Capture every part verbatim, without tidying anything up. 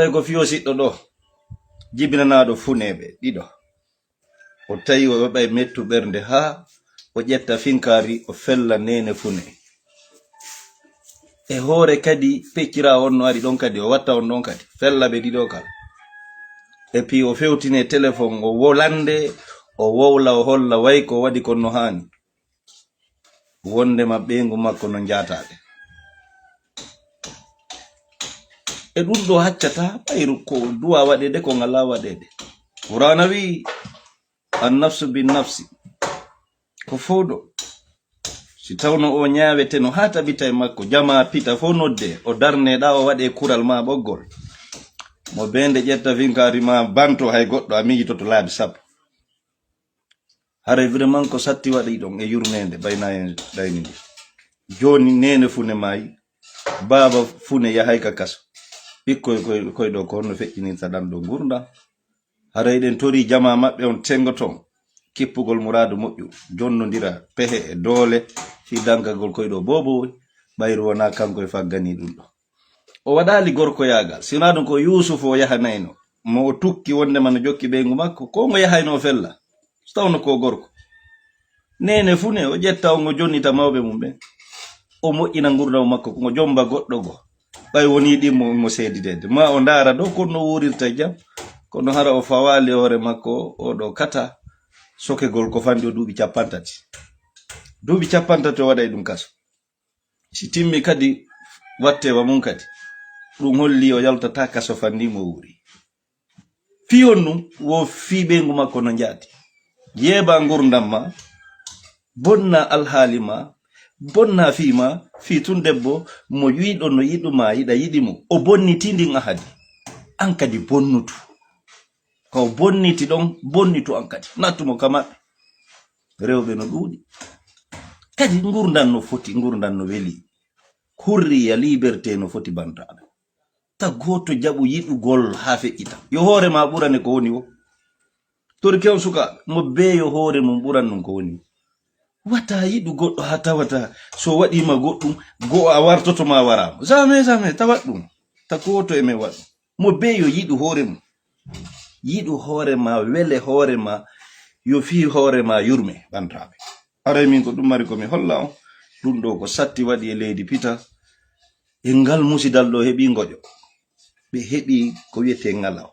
Tawi ko fiyo siɗɗo ɗo, jibinanaaɗo funeeɓe ɗiɗo. O tawi o heɓay mettu ɓernde haa o ƴetta finkaari, o fella neene fune. E hoore kadi, peccira on no ari ɗon kadi, o watta on ɗon kadi, fella ɓe ɗiɗo kala. Et puis o fewtine telefon, o wolande, o wowla, o holla way ko waɗi kon no haani. Wondema ɓeyngu makko no njaataade. E ɗum ɗo haccata ɓayru ko duwa waɗeede, ko ngalaa waɗeede. Qur'aana wi'i, "An nafsu bin nafsi." Ko fowɗo. Si tawno o ñaaweteno haa tabita e makko, jamaa pita fof nodde, o darneɗaa, o waɗe kural maa ɓoggol. Mo beende ƴetta finkaari maa banto hay goɗɗo a miijitoto laabi sappo. Haray vraiment ko satti waɗi ɗon e yurmeende bayna en ɗayni ndi. Jooni neene fune maayi, baaba fune yahay ka kaso. Ɓikkoy koy, koy ɗo ko honno feƴƴinirta ɗan ɗo ngurndan? Haray ɗen tori jamaa maɓɓe on tengoton kippugol muraadu moƴƴu, jonnondira pehe e doole fii dankagol koy ɗo boobowol, ɓayru wonaa kanko e fagganii ɗum ɗo. O waɗaali gorkoyaagal, si wonaa ɗum ko Yuusufu o yahanayno, mo o tukki wondema no jokki ɓeyngu makko, ko ngo yahayno o fella, so tawno ko gorko. Neene fune, o ƴetta, o ngo jonnita mawɓe mum ɓen. O moƴƴina ngurndan makko, ko ngo jomba goɗɗo goo. Ɓay wonii ɗin mo, mo seedideede. Ma o ndaara ɗo, kono no wuurirta e jam, kono hara o fawaali hoore makko, o ɗo kata, sokegol ko fanɗi o duuɓi cappanɗe tati. Duuɓi cappanɗe tati o waɗay ɗum kaso. Si timmi kadi wattewa mum kadi, ɗum holli o yaltataa kaso fanni mo wuuri. Fii honɗum? Wo fii ɓeyngu makko no njaati. Yeeba ngurndan ma, bonna alhaali ma, bonna fii ma, fii tun debbo mo yiɗo no yiɗu ma, yiɗa yiɗi mo. O bonniti ndin ahadi. An kadi bonnutu. Ko bonniti ɗon, bonnitu an kadi. Nattu mo ka maɓɓe. Rewɓe no ɗuuɗi. Kadi ngurndan no foti, ngurndan no weli. Hurriya, liberté no foti bantaaɗo. Ta gooto jaɓu yiɗugol haa feƴƴita. Yo hoore ma ɓurane ko woni wo. Torki on suka, mo beeyo hoore mum ɓuran ɗum ko woni wo. Wata yiɗu goɗɗo haa tawata so waɗii ma goɗɗum, go'o a wartoto ma waraama. Jamais, jamais, ta waɗ ɗum. Ta gooto e men waɗ ɗum. Mo bee yo yiɗu hoore mum. Yiɗu hoore ma, wele hoore ma, yo fii hoore ma yurme, bantaaɓe. Aray min ko ɗum mari ko mi holla on. Ɗum ɗo ko satti waɗi e leydi pita. E ngal musidal ɗo heɓi ngoƴo. Ɓe heɓi ko wiyetee ngalaw.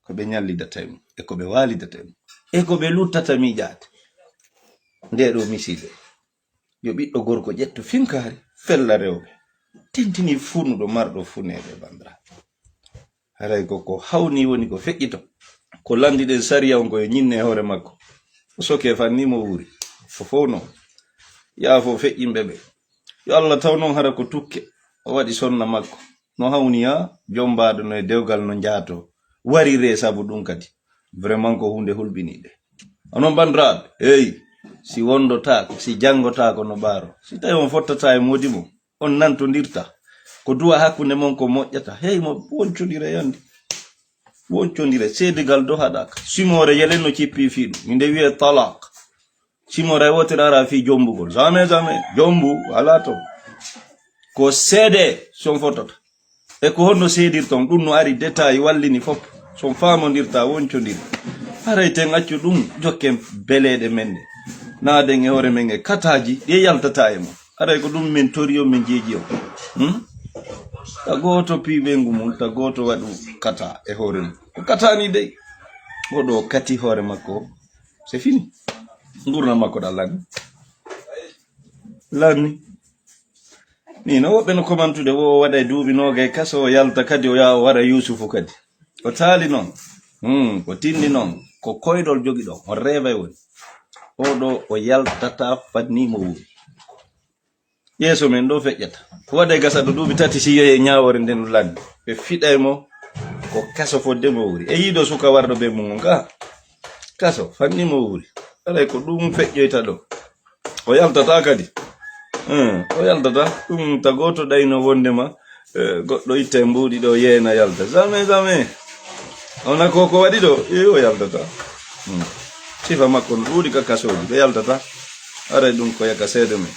Ko ɓe ñallidata e mum, e ko ɓe waalidata e mum, e ko ɓe luttata miijaade. Nde ɗo misiide. Yo ɓiɗɗo gorko ƴettu finkaari, fella rewɓe. Tentini funuɗo marɗo funeeɓe, banndiraaɓe. Haray ko, ko hawni woni ko feƴƴito. Ko lanndi ɗen sariya on ko e ñinne e hoore makko. O soke fanni mo wuuri. Fofow non. Yaafo feƴƴinɓe ɓe. Yo Allah taw non hara ko tukke. O waɗi sonna makko. No hawni haa jombaaɗo no e dewgal no njaato. Wariree sabu ɗum kadi. Vraiment ko huunde hulɓiniiɗe. Onon banndiraaɓe, hey, si wondotaako, si janngotaako no ɓaaro. Si tawi on fottataa e moodi mon, on nantondirta. Ko duwa hakkunde mon ko moƴƴata. Hey, mo woncondire yandi. Woncondire, seedigal do haɗaka. Simoore yelen no cippi fii ɗum. Nde wi'e talaq. Simoore wootere ara fii jombugol. Jamais, jamais. Jombu, alaa ton. Ko seede son fotata. E ko honno seedirton? Ɗum no ari détail wallini fof. Son faamondirta, woncondir. Haray ten accu ɗum, jokken beleeɗe men ɗe. Naaden e hoore men e kataaji, ɗi yaltata e mon. Haray ko ɗum min tori on, min jeeji on. Hmm? Ta gooto piiɓengu mum, ta gooto waɗu kata e hoore mum. Ko katani dey. Oɗo kati hoore makko. C'est fini. Ngurndan makko ɗan lanni. Lanni. Ni no woɓɓe no komantude, wo o waɗa e duuɓi noogay kaso, o yalta kadi, o yaha o wara Yuusufu kadi. O taali non. Hmm, o tindi non. Ko koyɗol jogi ɗon. O reewa e woni. Oɗo o yaltata fanni mo wuuri. Yeeso men ɗo feƴƴata. Waɗa e gasa ɗo duuɓi tati si yehi e ñaawoore nden lanni. Ɓe fiɗa e mo ko kaso fodde mo wuuri. E yiɗo suka warɗo be mum on ka. Kaso, fanni mo wuuri. Alay ko ɗum feƴƴoyta ɗo. O yaltata kadi. Hmm, o yaltata. Ɗum ta gooto ɗayno wondema, eh, goɗɗo itta e mbuuɗi ɗo yeena yalta. Jamais, jamais. Ona ko ko waɗi ɗo, eh, o yaltata. Hmm. Sifa makko no ɗuuɗi ka kasooji, ɓe yaltata. Aray ɗum ko yaka seede mum.